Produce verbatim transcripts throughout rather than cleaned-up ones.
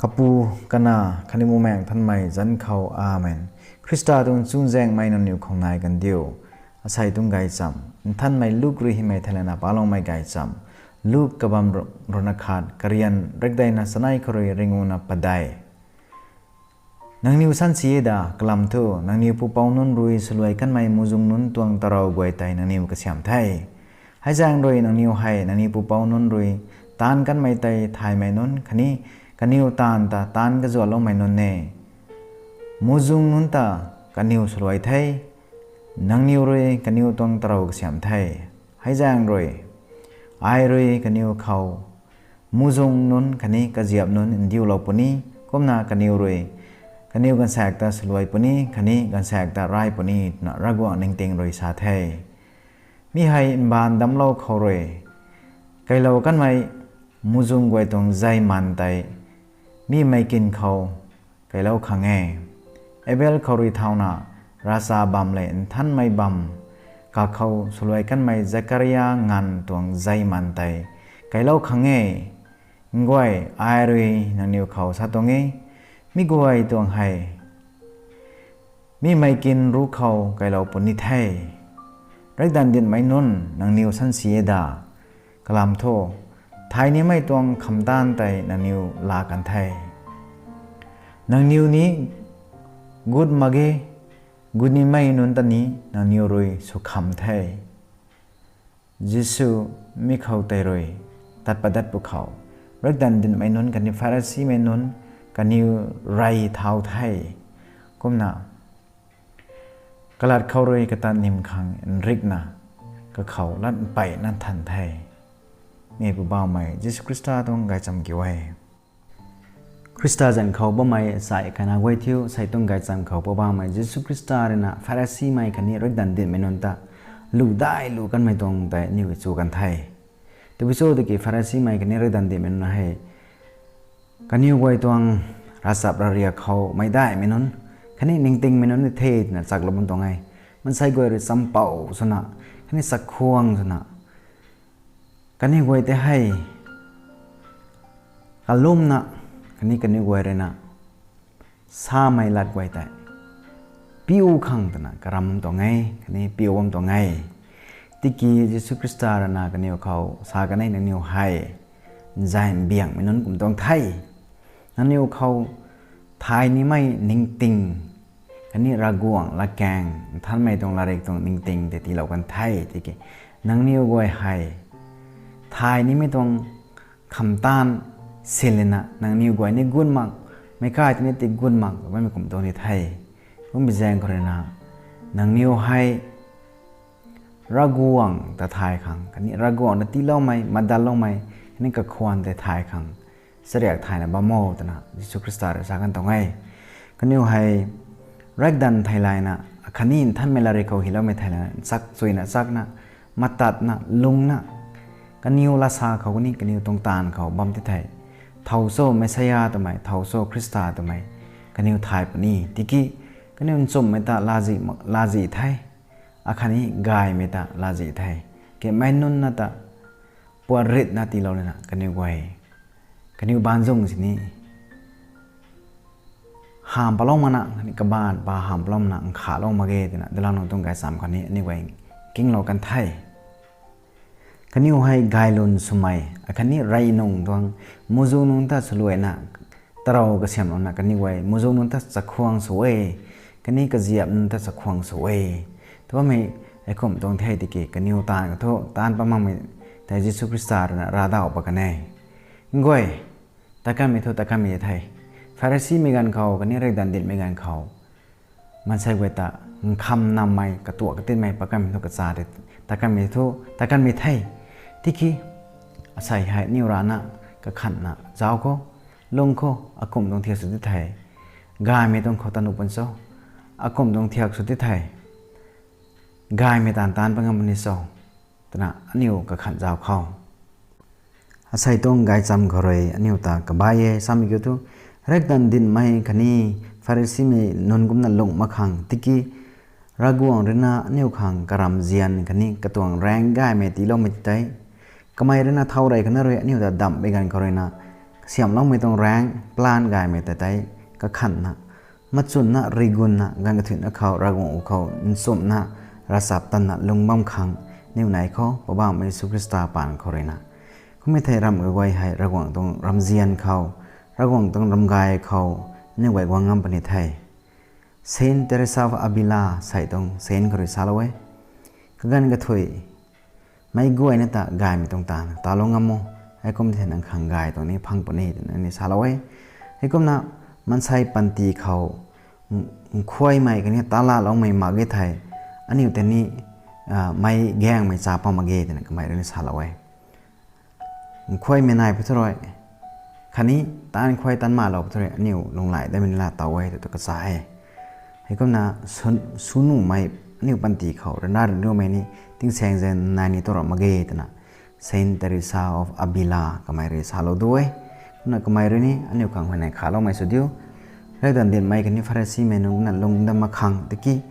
Kapu, Kanac khatni Bumaengh Nthanmei zanc khou, Amen. Khrista tuang chuzaenghmei nangniw khou nai kan diu. Asei tuang gaychamv, Nthanmei Luk rui hymei theilayna paloumei gaychamv. Luk kabam ru- ruhna khat, karian rikdeina chanei khou rui ringuna padeih. Nangniw sansi e da, kalam thu nangniw pupouc nunc rui swluai kanmei muhzwng nunc tuang tarou guay tei nangniw kasiamh the. Hei zaeng rui nangniw hei nangniw pupouc nunc rui taanv kanmei tei thaymei nunc khatni kaniw taanv ta taanc kazualoumei nunc e. Muhzwng nunc ta kaniw swluai the, nangniw rui kaniw tuang tarou kasiamh the. Hei zaeng rui, ai rui kaniw khou muhzwng nunc khatni kaziap nunc ndiulou puni, kumna kaniw rui kaniw gaanvsaekc ta swluai puni khatni gaanvsaekc ta ray puni, twna Ravguangc ningting rui sa the. Mi hei mbaanv damclou khou rui kailou kanmei muhzwng guay tuang zei maan tei mi meic kin khou kailou khang e. Abel khou rui thauna ravcha bamv lev nthanmei bamv kakhou swluai kanmei Zakaria nganv tuang zei maan tei kailou khang e. Nguay, ai rui nangniw khou sa tuang e, mi guay tuang hei mi meic kin ruc khou kailou puni the. Riakdanv dinhmei nunc, nangniw sansi e da, kalam thu thay nimei tuang khamtaanv tei nangniw laa kan the. Nangniw ni gut mak ge, gut nimei nunc ta ni nangniw rui sw kham the. Jisu mi khou tei rui tat padat pwkhou, riakdanv dinhmei nunc khatni Pharisimei nunc kaniw rey thau the. Kumna kalat khou rui kata nim khang nrikna kakhou lat mpeyna nthan the. Mi Poubauhmei Jisu Khrista tuang gaychamv kiu e. Khrista zanc khou bammei sai khatna guay thiu, asei tuang gaychamv khou Poubauhmei Jisu Khrista rui na Pharisimei khatni riakdanv dinhmei nunc ta lu dai lu kanmei tuang tei aniw chu kan the. Tabui cho tiki Pharisimei khatni riakdanv dinhmei nunc hei kaniw guay tuang ravchap ravriak khou meicdaihmei nunc khatni ningtingmei nunc ni the twna chaklou bam tuang e. Maansei guay rui champou swna khatni chakhwang swna kaniw guay tei hei kalumna khatni kaniw guay rui na samei lat guay tei piu khang twna karam bam tuang e, khatni piu bam tuang e. Tiki Jisu Khrista rui na kaniw khou sa kan e, nangniw hei nzay mbiangmei nunc kum tuang the. Nangniw khou thay nimei ningting khatni Ravguangc latkaeng nthanmei tuang latrik tuang ningting tei tiilou kan the. Tiki nangniw guay hei thay nimei tuang khamtaanv silina nangniw guay ni gut mak, meic kai tei ni ti gut mak bammei kum tuang ni the. Kummei zaeng khou rui na nangniw hei Ravguangc ta thay khang khatni Ravguangc ta tiiloumei, madalloumei khatni kakhwan tei thay khang chariak thayna bam o twna Jisu Khrista rui sa kan tuang e. Kaniw hei riakdanv theilayna khatni nthanmei latrik khou hyloumei theilayna chak chuyna chakna, matatna, lungna kaniw lasa khou khatni kaniw tuang taanv khou bam ti thei, thow cho Messiah twmei, thow cho Khrista twmei kaniw thay puni. Tiki kaniw nchumhmei ta laazih, laazih the, akhatni gaymei ta laazih the. Kemei nunc na ta puat ritna tiilou lana kaniw guay, kaniw baanzung sini hamh palou makna khatni kabaanc pa hamh palou makna nkhavlou mak ge twna dalang nunc tuang gaychamv khatni aniw guay kinglou kan the. Kaniw hei gaylwn swmei akhatni rey nung tuang muhzwng nunc ta swluaina tarou kasiamhlouna kaniw guay muhzwng nunc ta chakhwang sw e, khatni kaziap nunc ta chakhwang sw e tw bammei heikum tuang the. Tiki kaniw taanv kathu taanc pat makmei tei Jisu Khrista rui na ravdauh pat kan e. Nguay, tat kanmei thu tat kanmei the. Pharisimei ganv khou khatni riakdanv dinhmei ganv khou maansei guay ta nkham nammei, katuak katinmei pat kanmei thu kacha tei tat kanmei thu tat kanmei the. Tiki asei hei aniw rana kakhanhna zauc khou, lung khou, akum tuang thiak sw ti thei, gaymei tuang khou ta nuh puni cho, akum tuang thiak sw ti thei, gaymei taanv taanc pat ngam puni cho twna aniw kakhanhna zauc khou, asei tuang gaychamv khou rui aniw ta kabai e. Samei kiu thu, riakdanv dinhmei khatni Pharisimei nunc kumna lung mak khang, tiki Ravguangc rui na aniw khang karamzian khatni katuang raengc gaymei tiiloumei tei, kamei rui na thow rey khana rui aniw ta damhmei ganv khou rui na kasiamhloumei tuang raeng plan gaymei tei tei kakhanna, machunna, rigunna, ganv kathuina khou Ravguangc khou nchumhna, ravchaptatna lung bam khang aniu nai khou Poubauhmei Jisu Khrista paan khou ruina. Kummei thei ramh kaguay hei Ravguangc tuang ramzian khou, Ravguangc tuang ramgay khou aniu guay guang ngam puni the. Saint Teresa of Avila sei tuang saint khou rui salou e. Kaganv kathui meic guayna ta gaymei tuang taanv talou ngam o. Heikum thei nang khang gay tuang ni phang puni twna ni salou e. Heikumna maansei panty khou nkhuaymei khatni talaloumei mak ge thei, aniu tei ni meic gaengmei cha pam mak ge twna kamei rui ni salou e. Nkhuaymei nai pui thu rui khatni taanv khuay taanv malou pui thu rui aniu lunghlaic datmei ni laa tow e tw tu kacha e. Heikumna sw numei aniu panty khou ryanra riumei ni tingsaeng zaeng nai ni tu ra mak ge twna Saint Teresa of Avila kamei rui salou du e. Kumna kamei rui ni aniu khang huayney khaloumei sw diu. Riakdanv dinhmei khatni Pharisimei nunc na lungdam mak khang tiki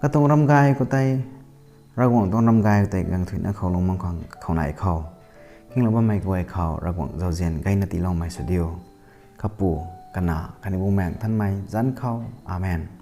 katuang ramgay khou tei, Ravguangc tuang ramgay khou tei ganv kathuina khou lung bam khang khou nai khou, kinglou bammei guay khou Ravguangc zauzian gayna tiiloumei sw diu. Kapu, Kanac khatni Bumaengh Nthanmei zanc khou. Amen.